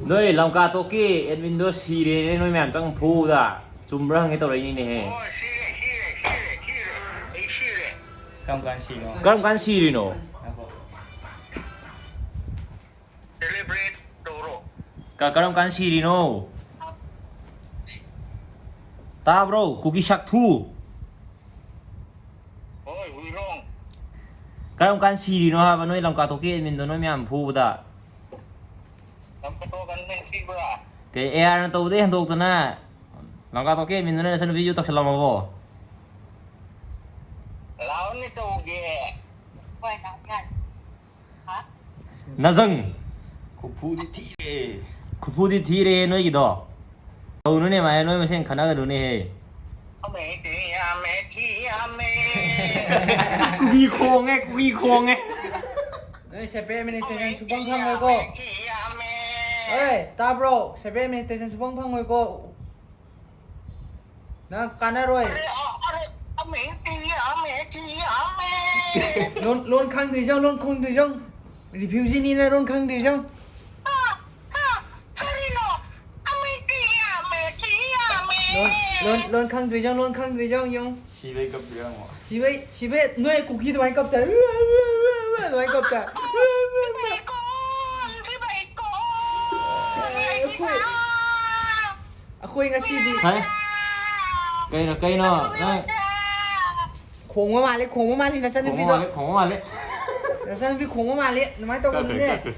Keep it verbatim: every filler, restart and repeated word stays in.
ꯅꯣꯏ ꯂꯝꯀꯥ ꯇꯣꯛꯀꯤ ꯑꯦꯗꯃꯤꯟꯗꯣ ꯁꯤꯔꯦꯅꯦ, ꯅꯣꯏ ꯃꯌꯥꯝ ꯆꯪ ꯐꯨꯕꯗ꯫ ꯆꯨꯝꯕ꯭ꯔꯥ ꯍꯪꯒꯦ ꯇꯧꯔꯛꯏꯅꯤꯅꯦꯍꯦ꯫ ꯍꯣꯏ, ꯁꯤꯔꯦ, ꯁꯤꯔꯦ, ꯁꯤꯔꯦ, ꯁꯤꯔꯦ꯫ ꯑꯩ ꯁꯤꯔꯦ꯫ ꯀꯔꯝ ꯀꯥꯟ ꯁꯤꯅꯣ? ꯀꯔꯝ ꯀꯥꯟ ꯁꯤꯔꯤꯅꯣ? ꯉꯥꯏꯈꯣ꯫ Celebrate ꯇꯧꯔꯣ꯫ ꯀ- ꯀꯔꯝ ꯀꯥꯟ ꯁꯤꯔꯤꯅꯣ? ꯇꯥꯕ꯭ꯔꯣ, ꯀꯨꯀꯤ ꯁꯛꯊꯨ? ꯍꯣꯏ, ꯍꯨꯏꯔꯣꯡ꯫ ꯀꯔꯝ ꯀꯥꯟ ꯁꯤꯔꯤꯅꯣ ꯍꯥꯏꯕ, ꯅꯣꯏ ꯂꯝꯀꯥ ꯇꯣꯛꯀꯤ ꯑꯦꯗꯃꯤꯟꯗꯣ ꯅꯣꯏ ꯃꯌꯥꯝ ꯐꯨꯕꯗ? ꯂꯝꯀꯥ ꯇꯣꯛ ꯑꯦꯗꯃꯤꯟ ꯁꯤꯕ꯭ꯔꯥ? ꯀꯩ ꯑꯦ ꯑꯥꯔꯅ ꯇꯧꯕꯗꯩ ꯍꯟꯗꯣꯛꯇꯅ ꯂꯝꯀꯥ ꯇꯣꯛꯀꯤ ꯑꯦꯗꯃꯤꯟꯗꯨꯅ ꯅꯆꯟꯅꯨꯄꯤꯁꯨ ꯇꯧꯁꯜꯂꯝꯃꯕꯣ? ꯂꯥꯎꯅꯦ ꯇꯧꯒꯦ꯫ ꯅꯖꯪ꯫ ꯈꯨꯐꯨꯗꯤ ꯊꯤꯔꯦ꯫ ꯈꯨꯐꯨꯗꯤ ꯊꯤꯔꯦ ꯅꯣꯏꯒꯤꯗꯣ꯫ ꯇꯧꯅꯨꯅꯦ ꯃꯥꯏ, ꯅꯣꯏ ꯃꯁꯦꯟ ꯈꯠꯅꯒꯅꯨꯅꯦꯍꯦ꯫ ꯌꯥꯝꯃꯦ, ꯊꯤ ꯌꯥꯝꯃꯦ, ꯊꯤ ꯌꯥꯝꯃꯦ꯫ ꯀꯨꯀꯤ ꯈꯣꯡꯉꯦ, ꯀꯨꯀꯤ ꯈꯣꯡꯉꯦ꯫ ꯅꯣꯏ separate administration ꯁꯨꯐꯪ ꯐꯪꯉꯣꯏꯀꯣ꯫ ꯊꯤ ꯌꯥꯝꯃꯦ꯫ ꯑꯦ, ꯇꯥꯕ꯭ꯔꯣ? Separate administration ꯁꯨꯐꯪ ꯐꯪꯉꯣꯏꯀꯣ꯫ ꯅꯪ ꯀꯥꯟꯅꯔꯣꯏ꯫ ꯑꯔꯦ, ꯑ, ꯑꯔꯦ, ꯑꯃꯦ, ꯊꯤ ꯌꯥꯝꯃꯦ, ꯊꯤ ꯌꯥꯝꯃꯦ꯫ ꯂꯣꯟ ꯂꯣꯟ ꯈꯪꯗ꯭ꯔꯤꯁꯦ ꯌꯦꯡꯉꯨ, ꯂꯣꯟ ꯈꯪꯗ꯭ꯔꯤꯁꯦ ꯌꯦꯡꯉꯨ꯫ Refugeeꯅꯤꯅ ꯂꯣꯟ ꯈꯪꯗ꯭ꯔꯤꯁꯦ ꯌꯦꯡꯉꯨ꯫ ꯍꯥ, ꯍꯥ, ꯀꯔꯤꯅꯣ? ꯑꯃꯦ, ꯊꯤ ꯌꯥꯝꯃꯦ, ꯊꯤ ꯌꯥꯝꯃꯦ꯫ ꯂꯣꯟ ꯂꯣꯟ ꯂꯣꯟ ꯈꯪꯗ꯭ꯔꯤꯁꯦ ꯌꯦꯡꯉꯨ, ꯂꯣꯟ ꯈꯪꯗ꯭ꯔꯤꯁꯦ ꯌꯦꯡꯉꯨ, ꯌꯦꯡꯉꯨ꯫ ꯁꯤꯕꯩ ꯀꯞꯄꯤꯔ ꯑꯃꯨꯛ꯫ ꯁꯤꯕꯩ ꯁꯤꯕꯩ ꯅꯣꯏ ꯀꯨꯀꯤ ꯑꯗꯨꯃꯥꯏꯅ ꯀꯞꯇꯥꯏ꯫ ꯑꯗꯨꯃꯥꯏꯅ ꯀꯞꯇꯥꯏ꯫ ꯊꯤꯕꯩꯀꯣꯟ, ꯊꯤꯕꯩꯀꯣꯟ, ꯑꯩꯈꯣꯏ ꯉꯁꯤꯗꯤ ꯍꯥꯏ? ꯀꯩꯅꯣ, ꯀꯩꯅꯣ? ꯅꯪ ꯈꯣꯡꯕ ꯃꯥꯜꯂꯦ, ꯈꯣꯡꯕ ꯃꯥꯜꯂꯦ ꯈꯣꯡꯕ ꯅꯆꯟꯅꯨꯄꯤꯗꯣ꯫ ꯃꯥꯜꯂꯦ, ꯈꯣꯡꯕ ꯃꯥꯜꯂꯦ꯫ ꯅꯆꯟꯅꯨꯄꯤ ꯈꯣꯡꯕ ꯃꯥꯜꯂꯦ, ꯑꯗꯨꯃꯥꯏꯅ ꯀꯞꯄꯦ, ꯇꯧꯒꯅꯨꯅꯦ꯫ ꯀꯞꯄꯦ꯫